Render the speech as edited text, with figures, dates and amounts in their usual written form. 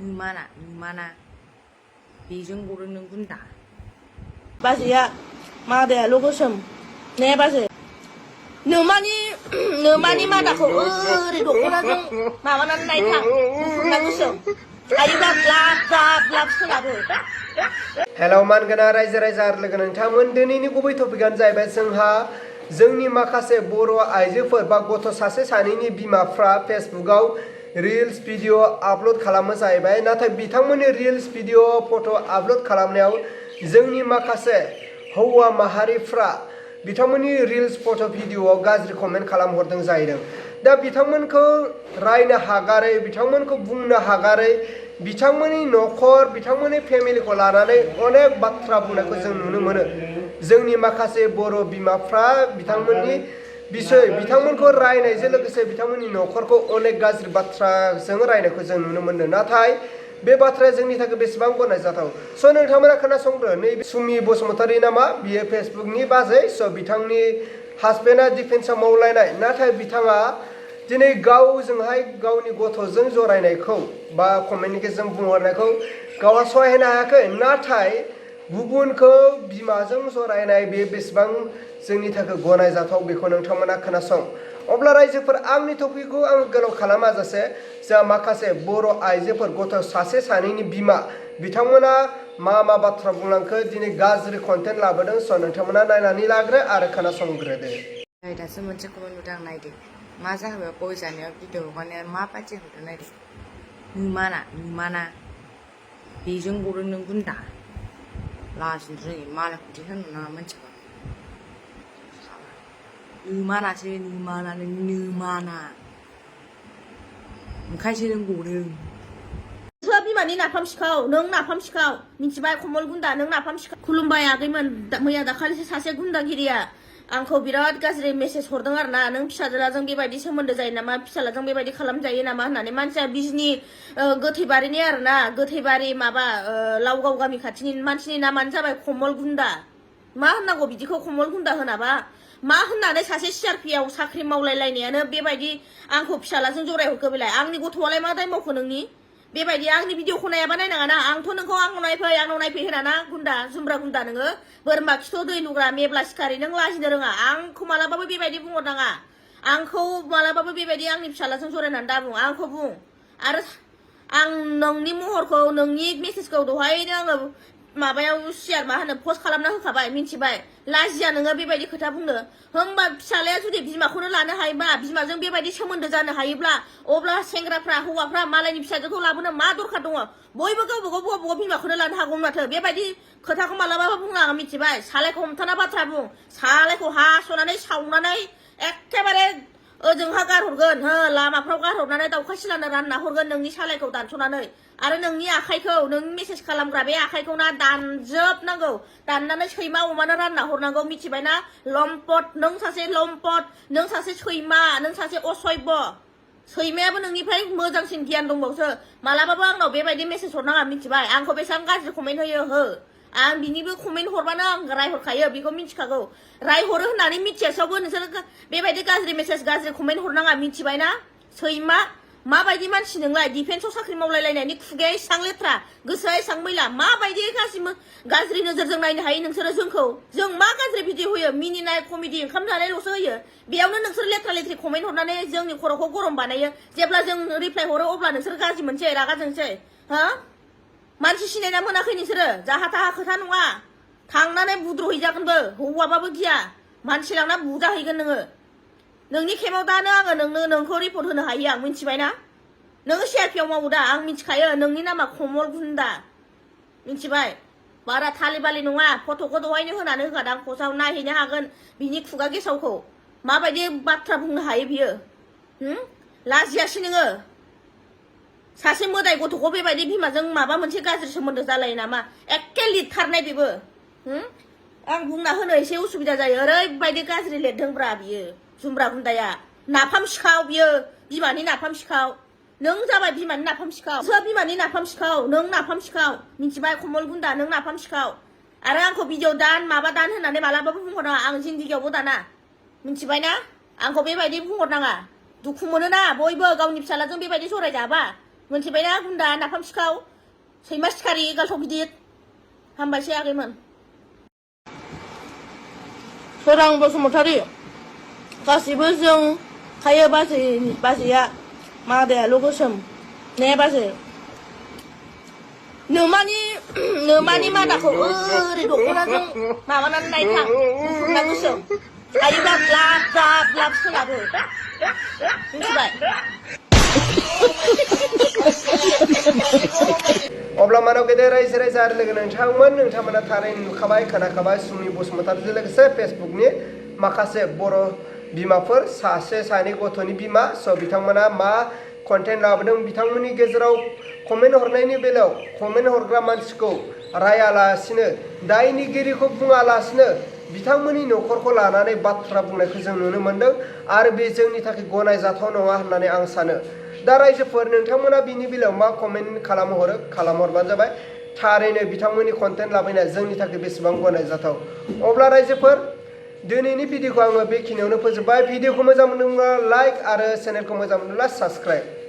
नोमाना बेजों गरो नों गुन्दा बाजैया मादायाल' गोसोम ने बाजै नोमानि मादाखौ ओरै दख'नाजों माबानानै नायथां गुफुरना गोसोम हायोबा ब्लाब ब्लाब ब्लाब सोलाबो हेलौ मानगोना रायजो राजा लोगो नोंथांमोन दिनैनि गुबै टपिकआनो जाहैबाय जोंहा जोंनि माखासे बर' आइजोफोर बा गथ' सासे सानैनि बिमाफ्रा फेसबुकआव रिल्स भिडिअ आपल'ड खालामो जाहैबाय नाथाय बिथांमोननि रिल्स भिडिअ फट' आपल'ड खालामनायाव जोंनि माखासे हौवा माहारिफ्रा बिथांमोननि रिल्स फट' भिडिअआव गाज्रि कमेन्ट खालामहरदों जाहैदों दा बिथांमोनखौ रायनो हागारै बिथांमोनखौ बुंनो हागारै बिथांमोननि न'खर बिथांमोननि फेमिलिखौ लानानै अनेक बाथ्रा बुंनायखौ जों नुनो मोनो जोंनि माखासे बर' बिमाफ्रा बिथांमोननि बिसय बिथांमोनखौ रायनायजों लोगोसे बिथांमोननि न'खरखौ अनेक गाज्रि बाथ्राजों रायनायखौ जों नुनो मोनो नाथाय बे बाथ्राया जोंनि थाखाय बेसेबां गनायजाथाव स' नोंथांमोना खोनासंदो नैबे सुमि बसुमतारी नामा बियो फेसबुकनि बाजै स' बिथांनि हासबेन्डआ डिफेन्सआव मावलायनाय नाथाय बिथाङा दिनै गावजोंहाय गावनि गथ'जों जरायनायखौ बा कमेन्टनि गेजेरजों बुंहरनायखौ गावहा सहायनो हायाखै नाथाय गुबुनखौ बिमाजों जरायनाय बे बेसेबां जोंनि थाखाय गनायजाथाव बेखौ नोंथांमोना खोनासं अब्ला रायजोफोर आंनि टपिकखौ आं गोलाव खालामाजासे जा माखासे बर' आइजोफोर गथ' सासे सानैनि बिमा बिथांमोना मा बाथ्रा बुंलांखो दिनै गाज्रि कन्टेन्ट लाबोदों स' नोंथांमोना नायनानै लाग्रो आरो खोनासंग्रोदो दासो मोनसे कमेन्ट नुदों आं नायदो मा जाखो गय जानायाव भिडिअ हगारनाया माबायदि हरदों नायदो नोमाना बेजों गरो नों गुन्दा लाजिनो रोङि मालायखौ बिदि होननो नाङा मानसिखौ नोमानासो नोमाना ओंखायसो नों गदों सोर बिमानि नाफाम सिखाव नों नाफाम सिखाव मिथिबाय कमल गुन्दा नों नाफाम सिखाव खुलुमबाय आगैमोन मैया दाखालिसो सासे गुन्दागिरिया आंखौ बिराद गाज्रि मेसेज हरदों आरो ना नों फिसाज्लाजों बेबायदि सोमोन्दो जायो नामा फिसाज्लाजों बेबायदि खालामजायो नामा होननानै मानसिया बिजनि गोथैबारिनि आरो ना गोथैबारि माबा लावगाव गामि खाथिनि मानसिनि नामानो जाबाय कमल गुन्दा मा होननांगौ बिदिखौ कमल गुन्दा होनाबा मा होननानै सासे सिआरपिआव साख्रि मावलायलायनायानो बेबायदि आंखौ फिसाज्लाजों जरायहरखो बेलाय आंनि गथ'आलाय मा दाय मावखो नोंनि बेबायदि आंनि भिडिअखौ नायाबा नायनाङा ना आंथ' नोंखौ आंनाव नायफै होना ना गुन्दा जुमब्रा गुन्दा नोङो बोरमा खिथ' दै लुग्रा मेब्ला सिखारि नों लाजिनो रोङा आंखौ मालाबाबो बेबायदि बुंहरनाङा आंखौ मालाबाबो बेबायदि आंनि फिसाज्लाजों जरायनानै दा बुं आंखौ बुं आरो आं नोंनि महरखौ नोंनि मेसेजखौ दहायनो आङो माबायाव सियार मा होनो पस्ट खालामना होखाबाय मिथिबाय लाजिया नोङो बेबायदि खोथा बुंनो होमबा फिसालाया जुदि बिमाखौनो लानो हायोबा बिमाजों बेबायदि सोमोन्दो जानो हायोब्ला अब्ला सेंग्राफ्रा हौवाफ्रा मालायनि फिसाजोखौ लाबोनो मा दरखार दङ बयबो गावबागाव बिमाखौनो लानो हागौ माथो बेबायदि खोथाखौ मालाबाबो बुंनाङा मिथिबाय सालायखौ हमथाना बाथ्रा बुं सालायखौ हास'नानै सावनानै एखेबारे ओजोंहा गारहरगोन हो लामाफ्राव गारहरनानै दाउखा सिलानो रानना हरगोन नोंनि सालायखौ दानस'नानै आरो नोंनि आखाइखौ नोंनि मेसेज खालामग्रा बे आखाइखौ ना दानजोबनांगौ दाननानै सैमा अमानो रानना हरनांगौ मिथिबायना लम्पट नों सासे लम्पट नों सासे सैमा नों सासे असभ्य सैमायाबो नोंनिफ्राय मोजांसिन गियान दंबावसो मालाबाबो आंनाव बेबायदि मेसेज हरनाङा मिथिबाय आंखौ बेसेबां गाज्रि कमेन्ट होयो हो आं बिनिबो कमेन्ट हरबानो आं रायहरखायो बेखौ मिथिखागौ रायहरो होननानै मिथियासेयावबो नोंसोर बेबायदि गाज्रि मेसेज गाज्रि कमेन्ट हरनाङा मिथिबायना सैमा माबायदि मानसि नोंलाय डिफेन्सआव साख्रि मावलायलायनायनि खुगाया एसां लेथ्रा गोसोआ एसां मैला माबायदि गाज्रि नोजोरजों नायनो हायो नोंसोरो जोंखौ जों मा गाज्रि भिडिअ होयो मिनिनाय कमेडि ओंखाम जानायल'सो होयो बेयावनो नोंसोर लेथ्रा लेथ्रि कमेन्ट हरनानै जोंनि खर'खौ गरम बानायो जेब्ला जों रिप्लाय हरो अब्ला नोंसोर गाज्रि मोनसै रागा जोंसै हो मानसि सिनायना मोनाखै नोंसोरो जाहा थाहा खोथा नङा थांनानै बुद्रुहैजागोनबो हौवाबाबो गिया मानसि लांना बुजाहैगोन नोङो नोंनि केमाव दानो आङो नोंखौ रिपर्ट होनो हायो आं मिथिबायना नोङो सिआरपिआव मावो दा आं मिथिखायो नोंनि नामा कमल गुन्दा मिथिबाय बारा थालिबालि नङा फट'खौ दहायनो होनानै होखादां पस्टआव नायहैनो हागोन बिनि खुगा गेसावखौ माबायदि बाथ्रा बुंनो हायो बियो लाजियासै नोङो सासे मोदाय गथ'खौ बेबायदि बिमाजों माबा मोनसे गाज्रि सोमोन्दो जालायो नामा एखे लिरथारनाय बेबो आं बुंना होनो एसे उसुबिदा जायो ओरैबायदि गाज्रि लिरदोंब्रा बियो जुमब्रा गुन्दाया नाफाम सिखाव बियो बिमानि नाफाम सिखाव नों जाबाय बिमानि नाफाम सिखाव सोर बिमानि नाफाम सिखाव नों नाफाम सिखाव मिथिबाय कमल गुन्दा नों नाफाम सिखाव आरो आंखौ भिडिअ दान माबा दान होननानै मालाबाबो बुंहरनाङा आं जिन्दिगियावबो दाना मिथिबायना आंखौ बेबायदि बुंहरनाङा दुखु मोनोना बयबो गावनि फिसालाजों बेबायदि जरायजाबा मोनथिबायना गुन्दा नाफाम सिखाव सैमा सिखारि गालथाव गिदिर हामबायसै आगैमोन सोरां बसुमतारी गासिबो जों खायो बाजैया मादायाल' गोसोम ने बाजै नोमानि मादाखौ ओरै दख'नाजों माबानानै नायथां गुफुरना गोसोम हायोब्ला ग्लाब ग्लाब सोलाबो मिथिबाय अब्ला मानाव गेदेर रायजो राजा आरो लोगो नोंथांमोना थारैनो नुखाबाय खोनाखाबाय सुमि बसुमतारीजों लोगोसे फेसबुकनि माखासे बर' बिमाफोर सासे सानै गथ'नि बिमा स' बिथांमोना मा कन्टेन्ट लाबोदों बिथांमोननि गेजेराव कमेन्ट हरनायनि बेलायाव कमेन्ट हरग्रा मानसिखौ रायालासिनो दायनिगिरिखौ बुङालासिनो बिथांमोननि न'खरखौ लानानै बाथ्रा बुंनायखौ जों नुनो मोन्दों आरो बे जोंनि थाखाय गनायजाथाव नङा होननानै आं सानो दा रायजोफोर नोंथांमोना बिनि बेलायाव मा कमेन्ट खालामहरबानो जाबाय थारैनो बिथांमोननि कन्टेन्ट लाबोनाया जोंनि थाखाय बेसेबां गनायजाथाव अब्ला रायजोफोर दिनैनि भिडिअखौ आङो बेखिनियावनो फोजोबबाय भिडिअखौ मोजां मोनदोंब्ला लाइक आरो चेनेलखौ मोजां मोनदोंब्ला साबस्क्राइब